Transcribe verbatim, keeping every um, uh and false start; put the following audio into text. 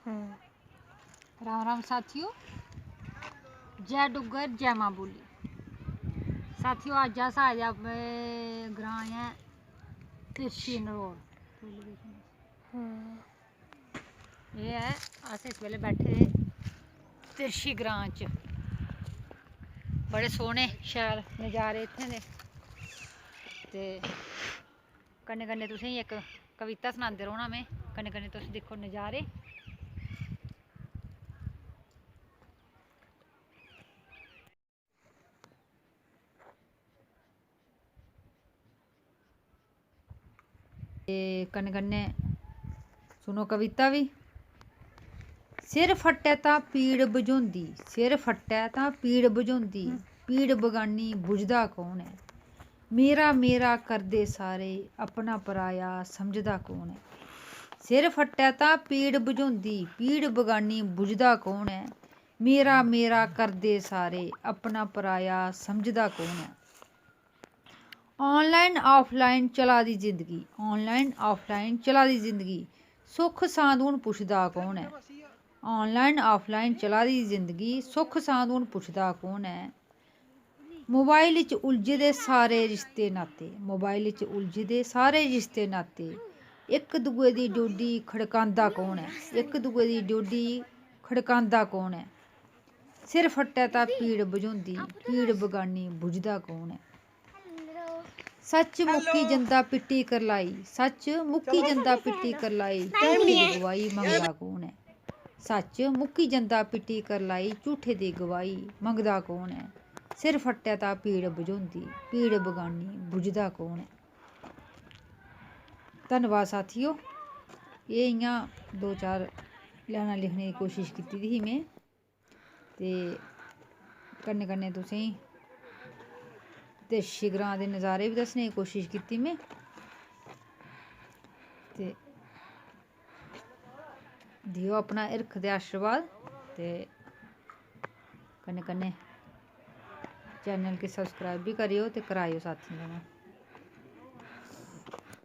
राम राम साथियो, जय डुग्गर, जय मां बोली। साथियो, अज्ज अस आए दे अपने ग्रांऽ ऐ तिरछी नरोड़। एह् ऐ, अस इस बेल्लै बैठे दे तिरछी ग्रांऽ च। बड़े सोह्ने शैल नज़ारे इत्थें दे। ते कन्नै कन्नै तुसेंगी इक कविता सनांदे रौह्ना में, कन्नै कन्नै तुस दिक्खो नज़ारे। ते कन्नै कन्नै सुनो कविता बी। सिर फट्टै तां पीड़ बझोंदी, सिर फट्टै तां पीड़ बझोंदी, पीड़ बगानी बुझदा कौन ऐ? मेरा मेरा करदे सारे, अपना पराया समझदा कौन ऐ? सिर फट्टै तां पीड़ बझोंदी, पीड़ बगानी बुझदा कौन ऐ? मेरा मेरा करदे सारे, अपना पराया समझदा कौन ऐ? Online offline चला दी जिंदगी, online offline चला दी जिंदगी, सुख सांद हून पुछदा कौन ऐ? Online offline चला दी जिंदगी, सुख सांद हून पुछदा कौन ऐ? मोबाइल च उलझे दे सारे रिश्ते नाते, मोबाइल च उलझे दे सारे रिश्ते नाते, इक दुए दी डोडी खड़कांदा कौन ऐ? इक दुए दी डोडी खड़कांदा कौन ऐ? सिर फट्टै तां पीड़ बझोंदी, पीड़ बगानी बुझदा कौन ऐ? सच्च मुक्की जंदा पिट्टी करलाई, सच्च मुक्की जंदा पिट्टी करलाई, झूठे दी गवाही मंगदा कौन ऐ? सच्च मुक्की जंदा पिट्टी करलाई, झूठे दी गवाही मंगदा कौन ऐ? सिर फट्टै तां पीड़ बझोंदी, पीड़ बगानी बुझदा कौन ऐ? धन्नवाद साथियो, एह् इ'यां दो चार लाइनां लिखने दी कोशश कीती दी ही में। ते कन्नै कन्नै तुसेंगी तिरछी ग्रांऽ दे नज़ारे बी दस्सने दी कोशश कीती में। ते देओ अपना हिरख ते आशीर्वाद, ते कन्नै कन्नै channel गी subscribe बी करेओ ते कराएओ साथियें कन्नै।